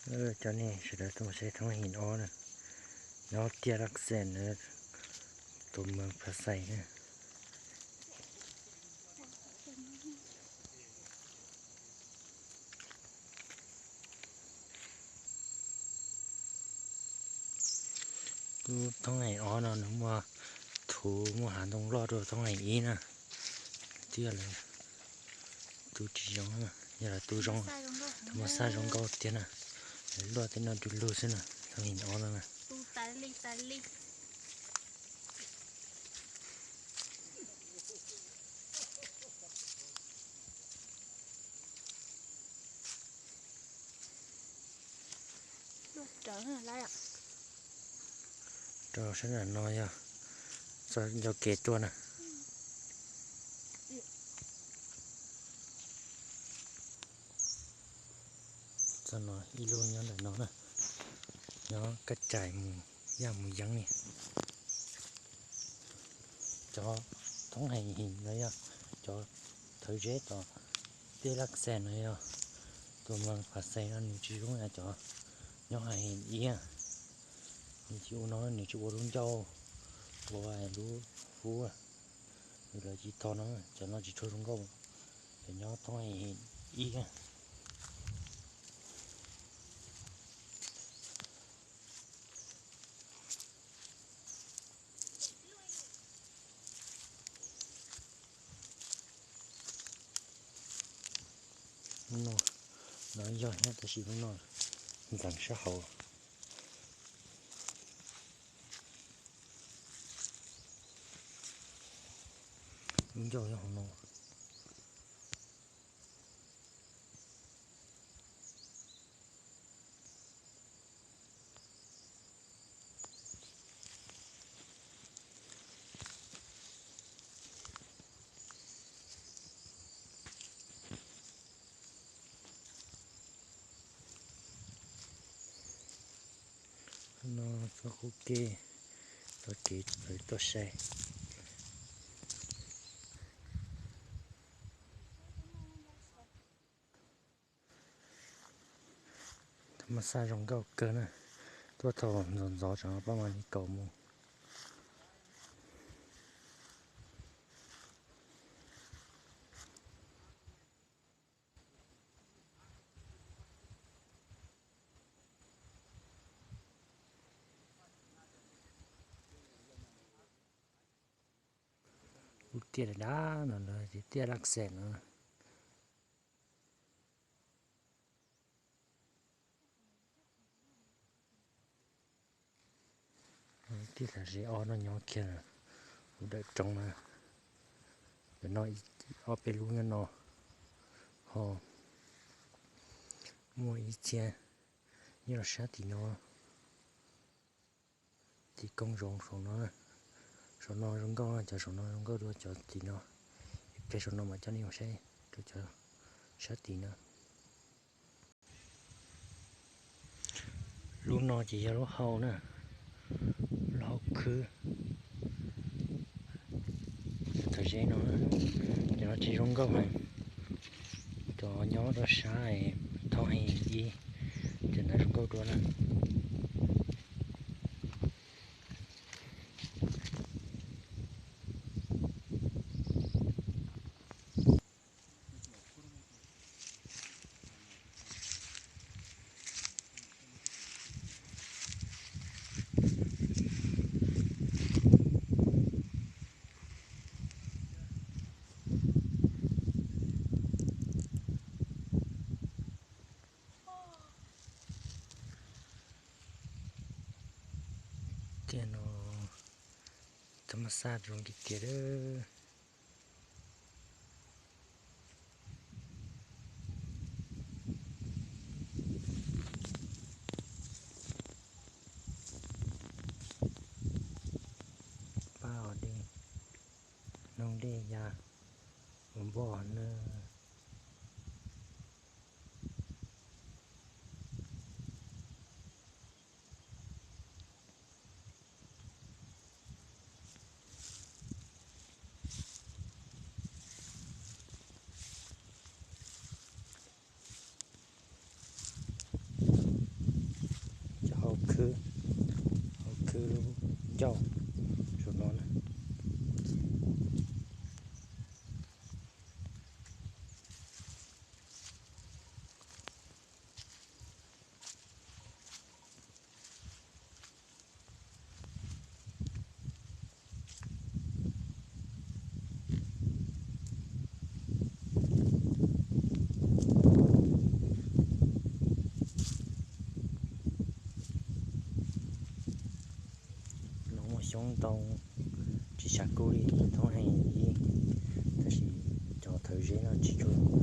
Cov nej sawv daws tuaj saib thoob him ob na, nyob tiaj Laj Xees na, tus moos Pha Xais na. Lub thoob him ob no nws muaj thuv muaj hav ntoo loj dua thoob him ib na. Tiaj lawv tu tsis zoo, yog lawv tu zoo, tus moos Xais zoo nkauj tiag na. Lawv luaj tej no du lug xwb na, thoob him ob no na. Rau sab nram no yog txoj ncauj kev tuaj na. Txoj no ib lub nyob ntawm no na, nyob kaj cais mus yaj mus yeeb li. Cov thoob him him no yog cov thawv zeb tom tiaj Laj Xees no yog tus moos Pha Xais no nws tsis zoo li cov nyob him ib. Nws tsis ua no, nws tsis ua lub ncauj, ua lub fub, lawv tsis tho no, cov no tsis tshua zoo nkauj, cov nyob thoob him ib. Lub no los yog thiab tab sis lub no ntxeev sab hauv. Lub ncauj yog hauv no. No txoj qub kev, txoj kev lawv tuaj saib. Thaj ma xaj zoo nkauj kawg na, tuaj thaum ntxov ntxov tsam no pab mam li kaum mus. Lub tiaj dav dav no lawv tias tiaj Laj Xees no. Tiaj tam sim ob no nyob kiag lawm, lub dawm roob na. Cov no ob peb lub nyob no, ho muaj ib txhia nyob rau sab tim no. Tiv koob zoov saum no, saum no zoo nkauj, cov saum no zoo nkauj dua cov tim no. Ib pliag saum no mam coj nej mus saib rau cov sab tim no. Lub no ces yog lub hau na, lub hau khwb. Tam sim no cov no tsis zoo nkauj heev, cov nyob rau sab thoob heev ib, cov ntawd zoo nkauj dua na. Tiaj no thaj ma xaj zoo tiag tiag. Pab os dej, noog dej ya ua npoj nawb. cauj saum no na. No muaj xyoob ntoo tsis sab kub li, thoob heev ib, tab sis cov thawv zeb no tsis tshua